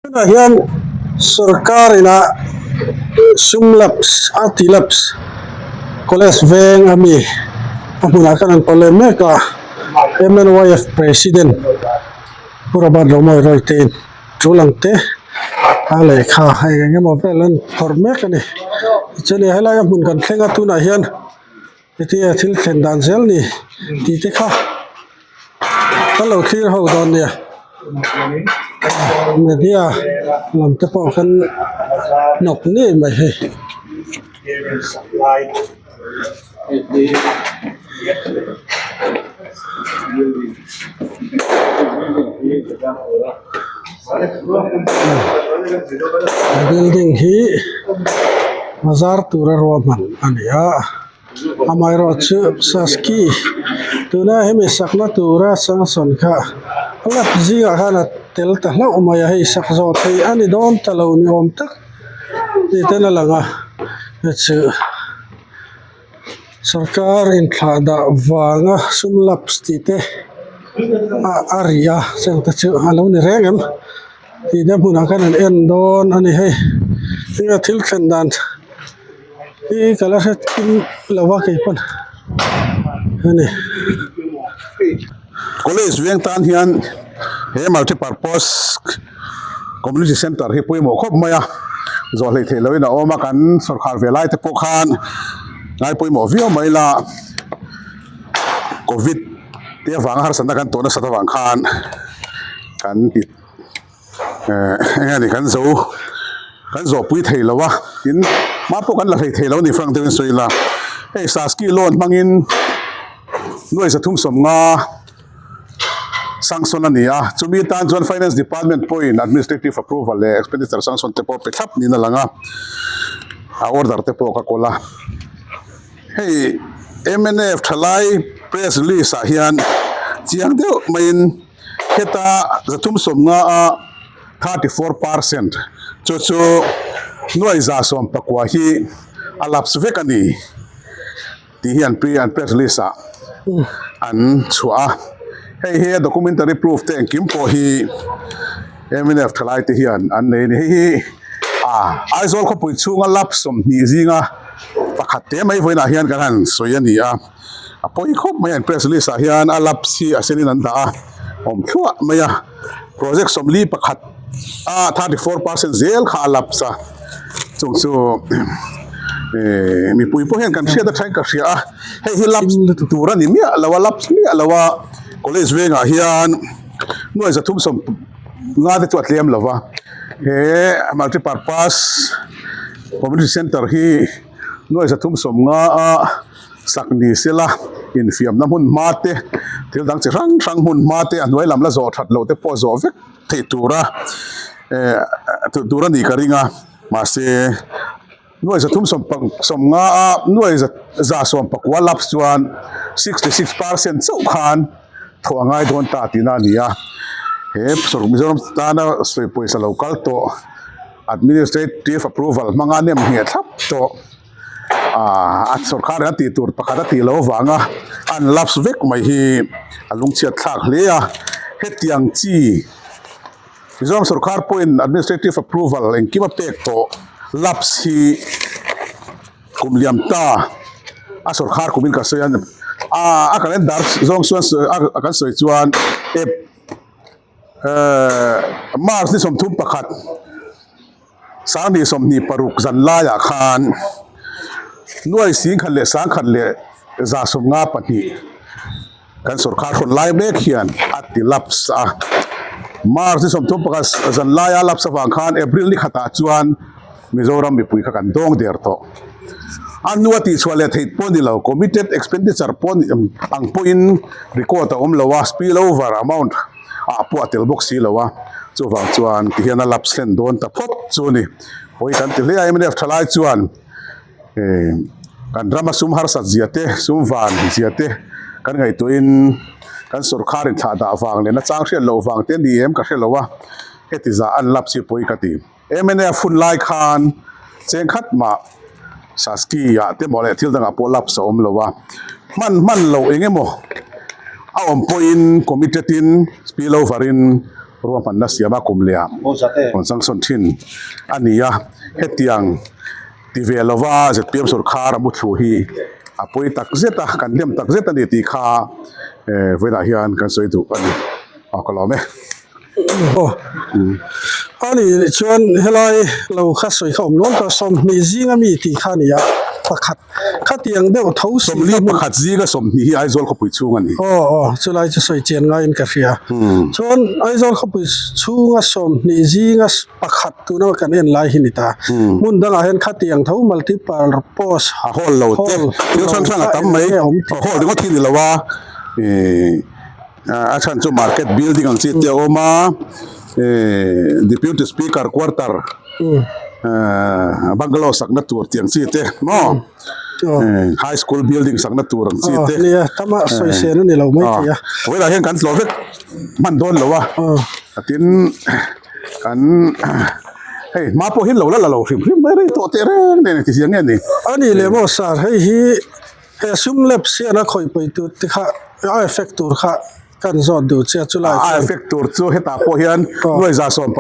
Tunah hian sorkar inah sum lapse a ti lapse college veng a mi a hmunah khan an pawh leh mek a M_N_Y_F president Pu Robert Romawi Rawite in tul ang te a lehkha eng eng emaw vel an phawrh mek a ni tichuan helai a hmun kan thleng a tunah hian. Hetia thil thlen dan zel ni tih te kha kan lo thlir ho dawn nia media lam te pawh kan hnawk ngei mai hei. Building hi bazar tura ruahman a ni a amaherawhchu saski tuna hemi sakna tura sanction kha a lap zingah khan a tel ta hlauh mai a hei sak zawh theih a ni dawn ta lo ni awm tak ni ten a lang a hei chu. Sorkar inthlah dah vanga sum lapse tih te a a ri a cheng te chu a lo ni reng em tihna hmunah khan an en dawn a ni hei enge thil thlen dan hi ka la hre kim lo a kei pawn a ni. College veng tan hian he multi purpose community centre hi pawimawh khawp mai a zawh hleih theih lohin a awm a kan sawrkhar ve lai te pawh khan ngai pawimawh viau mai la covid te avanga harsatna kan tawh nasat avang khan kan ti eh eng nge ni kan zo kan zawhpui thei lo a tin hma pawh kan la hlei thei lo a ni frank deuhin sawi ila hei saski loan hmangin nuai 350 sanction a ni a chumi tan chuan finance department pawhin administrative approval leh expenditure sanction te pawh pe thlap niin a lang a a order te pawh ka kawl a hei mnf thalai press release ah hian chiang deuh maiin. Heta 350 a 34% chu chu nuai 119 hi a lapse vek a ni tih hi an pre an press release ah an chhuah a. Hei hi a documentary proof te engkim pawh hi mnf thalai te hian an nei a ni. Hei hi ah Aizawl khawpui chhunga lapse 20 zinga pakhat te mai vawiinah hian kan han sawi a ni a. A pawi khawp mai an press release ah hian a lapse hi a senin an dah a awm thluah mai a project 41 a 34% zel kha a lapse a chung chu eh mipui pawh hian kan hriat atangin ka hria a hei hi lapse tur a ni miah lo a lapse miah lo a college vengah hian nuai 350 te chu a tlem lo va he multi purpose community centre hi nuai 350 a. Sak ni sela, infiamna hmun hma te, thil dang chi hrang hrang hmun hma te, a hnuai lam la zawh that loh te pawh zawh vek theih tura eh tur a nih ka ring a, mahse nuai 350 a nuai 119 laps chuan 66% chauh khan thawh a ngai dawn ta tihna a ni a, he Mizoram tana sawi pawisa lo kal tawh administrative approval hmanga nem ngheh thlap tawh. Aaa a sawrkar in a tih tur pakhat a tih loh avanga an lapse vek mai hi a lungchhiat thlak hle a hetiang chi Mizoram sawrkar pawhin administrative approval engkim a pek tawh lapse hi kum liam ta a sawrkar kumin ka sawi a aa a calendar zawng chuan a kan sawi chuan ep ehh March ni 31. 2026 zan laiah khan nuai 11,152 kan sorkar hrawn lai mek hian a ti lapse a. March ni 31 zan laia lapse avang khan April ni khatah chuan Mizoram mipui kha kan dawng der tawh. A hnua tihchhuah leh theih pawh ni lo, committed expenditure pawh ang pawhin record a awm lo a, spill over amount ah pawh a tel bawk si lo a, chuvang chuan ti hian a lapse thlen dawn ta phawt chu a ni. Pawi kan ti hle a, mnf thalai chuan eh kan rama sum harsat zia te, sum van zia te kan ngaihtuahin kan sorkar in thlah dah vang leh nachang hriat loh vang te a ni em ka hre lo a, heti zah an lapse hi pawi ka ti. Mnf hun lai khan cheng khat mah Saski ah te maw leh thil dangah pawh lapse a awm lo a, hman hman loh eng emaw a awm pawhin committed in spill over in Ruahmanna siama kum leh ah rawn sanction thin a ni a, hetiang ti ve lova zpm sorkar a muthlu hi a pawi tak zet a, kan hnem tak zet a ni tih kha vawiinah hian kan sawi duh a ni. Aw ka lawm e. Aw a nih chuan helai lo kha sawi kha awm nual tawh 20 zinga mi tih kha a ni a pakhat. Khatiang deuh tho si 40 pakhat zinga 20 hi Aizawl khawpui chhung a ni. Aw aw, chulai chu sawi chian ngaiin ka hria. Chuan Aizawl khawpui chhunga 20 zinga pakhat tuna kan en lai hi ni ta. Hmun dangah hian khatiang tho multipurpose A hall lo te, thil hrang hrang a tam mai. Hall ringawt hi ni lo a, a chhan chu market building ang chi te a awm a, Deputy Speaker quarter bungalow sakna tur tih ang chi te maw high school building sakna tur ang chi te nia tama sawi sen a ni lo mai thei a vawilah hian kan tlawh vek hman dawn lo a tin kan hei hma pawh hi lo la la lo hrim hrim mai rei tawh teh reng nen ti chiang nge ni a ni leh maw sir hei hi he sum lep sian a khawih pawi tur te kha a effect tur kha Kan zawt duh che a chulai chuan. A effect tur chu hetah pawh hian nuai 110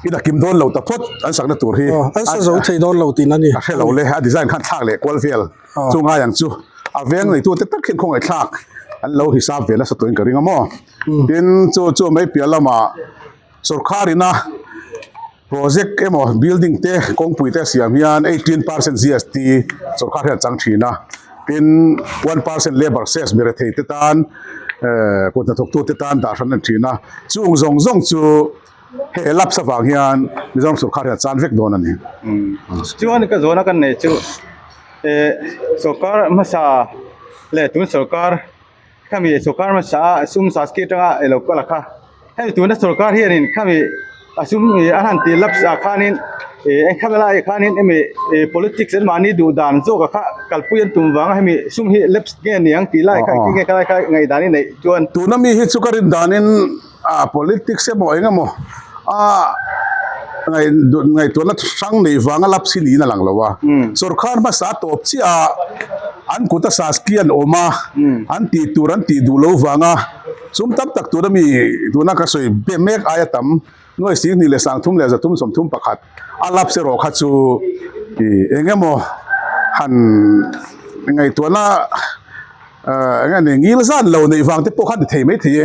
in a kim dawn lo ta phawt an sakna tur hi. Aw, an sa zo thei dawn lo tihna ni. A hre lo le, a design khan thlak leh kual vel chu ngai ang chu. A veng neitute tak hian khawngaih thlak an lo hisap ve nasa turin ka ring a maw. Tin, chu chu mai piah lamah sorkar ina Project emaw building te kawngpui te a siam hian 18% GST sorkar hian a chang thin a, tin 1% labour cess mi rethei te tan eh kut hnathawktu te tan dah hran a ni thin a, chung zawng zawng chu hei lapse avang hian Mizoram sorkar hian a chan vek dawn a ni. Chuan ka zawhna kan neih chu eh sorkar hmasa leh tun sorkar Khami sorkar hmasa a sum saski atanga ilo kal a kha hemi tuna sorkar hianin khami a sum ih a han tih lapse ah khanin ih eng khami laiah khanin hemi ih politics an mahni duh dan zawk a kha kalpui an tum vanga hemi sum hi lapse nge niang tih lai kha engtin nge khalai kha ngaihdan i neih chuan. Tuna mi hi chu ka rin danin ah politics emaw eng emaw a ngaihtuahna hrang nei vanga lapse hi niin a lang lo a, sorkar hmasa tawp chiah a an kut a saski an awm a, an tih tur an tih duh lo vanga sum tam tak tuna mi tuna ka sawi be mek aia tam nuai 23,331 a lapse erawh kha chu eng emaw han ngaihtuahna. Eng nge ni, ngil zan lo neih vang te pawh kha ni thei mai thei e.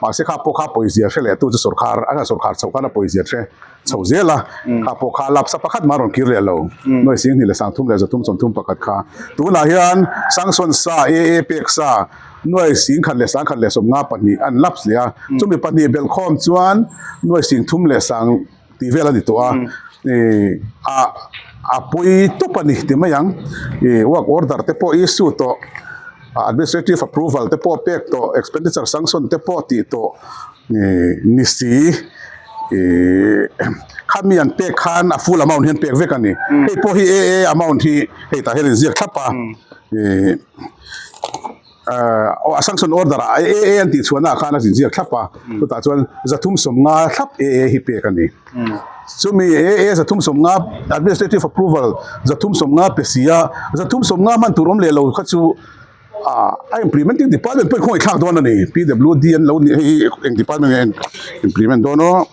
Mahse kha pawh kha pawizia hre leh tu chu sorkar, a sorkar chhoh khan a pawizia hre chho zel a. Kha pawh kha lapsa pakhat mah a rawn kir leh lo. Nuai 23,331 kha. Tunah hian sanction sa, AA pek sa, nuai 1,154 an lapse leh a. Chumi pahnih belhkhawm chuan nuai 3 leh sang tih vel a ni tawh a. A a pawi tawp a ni ti mai ang. Ih work order te pawh issue tawh, administrative approval te pawh pek tawh, expenditure sanction te pawh tih tawh ih ni si. Ih khami an pek khan a full amount hian pek vek a ni. Hei pawh hi AA amount hi hei tah hian inziak thlap a. Ih. A sanction order ah AA an tih chhuahna ah khan a zinziak thlap a, chutah chuan 350 thlap AA hi pek a ni. Chumi AA 350 administrative approval 350 pe si a, 350 hman tur awm leh lo kha chu a implementing department pawhin khawngaih thlak dawn a ni. PWD an lo nih hei hi eng department nge implement dawn aw.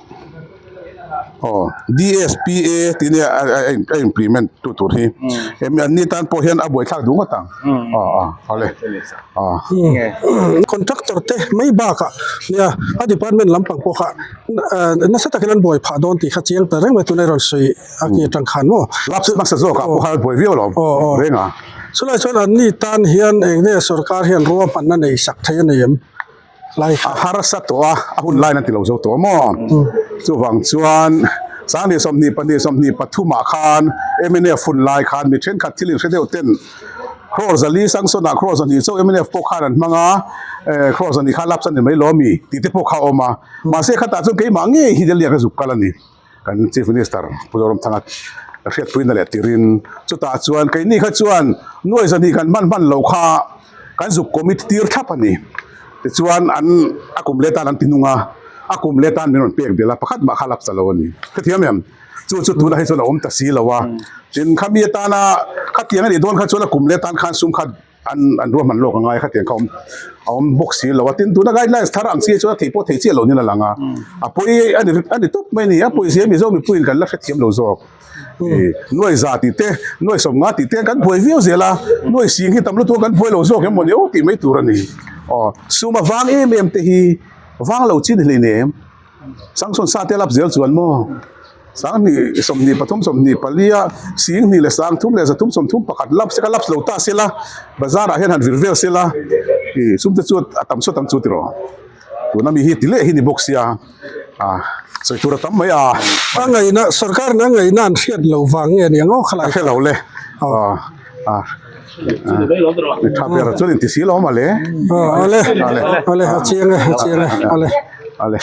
Aw DSPA tih nia a implement tu tur hi hemi an ni tan pawh hian a buaithlak duh ngawt ang aw aw awle aw. Contractor te mai bakah nia a department lampang pawh kha nasa takin an buai phah dawn tih kha chiang ta reng mai tuna i rawn sawi a ki atang khan maw. Lapse hmasa zawkah pawh khan a buai viau lo reng a. Chulai chuan an ni tan hian eng nge sorkar hian ruahmanna nei sak thei a nei em? A harsa tawh a, a hun laiin a ti lo zo tawh maw? Chuvang chuan Sangni 22 23 ah khan mnf hun lai khan mi thenkhat thil inhre deuh ten crore 400 sanction ah crore 200 chauh mnf pawh khan an hmang a, crore 200 kha lapse a ni mai lo ami tih te pawh kha a awm a. Mahse khatah chuan keimah ngei hi Delhi ah ka zuk kal a ni. Kan Chief Minister Pu Zoramthanga hriatpuina leh tirin chutah chuan keini kha chuan nuai 200 kan hman hman lo kha kan zuk commit tir thlap a ni. Tichuan an a kum leh tan an ti nung a, a kum leh tan min rawn pek belh a, pakhat mah kha lapse lo a ni. Hrethiam em? Chu chu tunah hi chuan a awm ta si lo a. Tin khami atana khatiang a nih dawn kha chuan a kum leh tan khan sum kha. An an ruahman lawk a ngai khatiang kha awm a awm bawk si lo a, tin tuna guidelines thar ang chi chuan a theih pawh theih chiah lo niin a lang a, a pawi a ni a ni tawp mai a ni, a pawi zia Mizo mipuiin kan la hrethiam lo zawk. Nuai za tih te, nuai sawmnga tih te kan buai viau zel a, nuai sing hi tam lutuk a kan buai lo zawk em maw ni aw tih mai tur a ni. Aw suma vang em em te hi vang lo chin hleinem. Sangsawn sa te lap zel chuan maw 20 23 24 a 2 leh 3 leh 3 31 lap se ka laps lo ta sela bazar ah hian han vir vel sela ih sum te chu a tam saw tam chu tiraw tuna mi hi ti leh hi ni bawk sia a sawi tur a tam mai a. A ngaihna sorkar in a ngaihna an hriat lo vang nge ni ang aw khalai a hre lo le aw a mi tha ber chuan in ti si lo a mawle ale ale a chiang e a chiang e ale. Ale.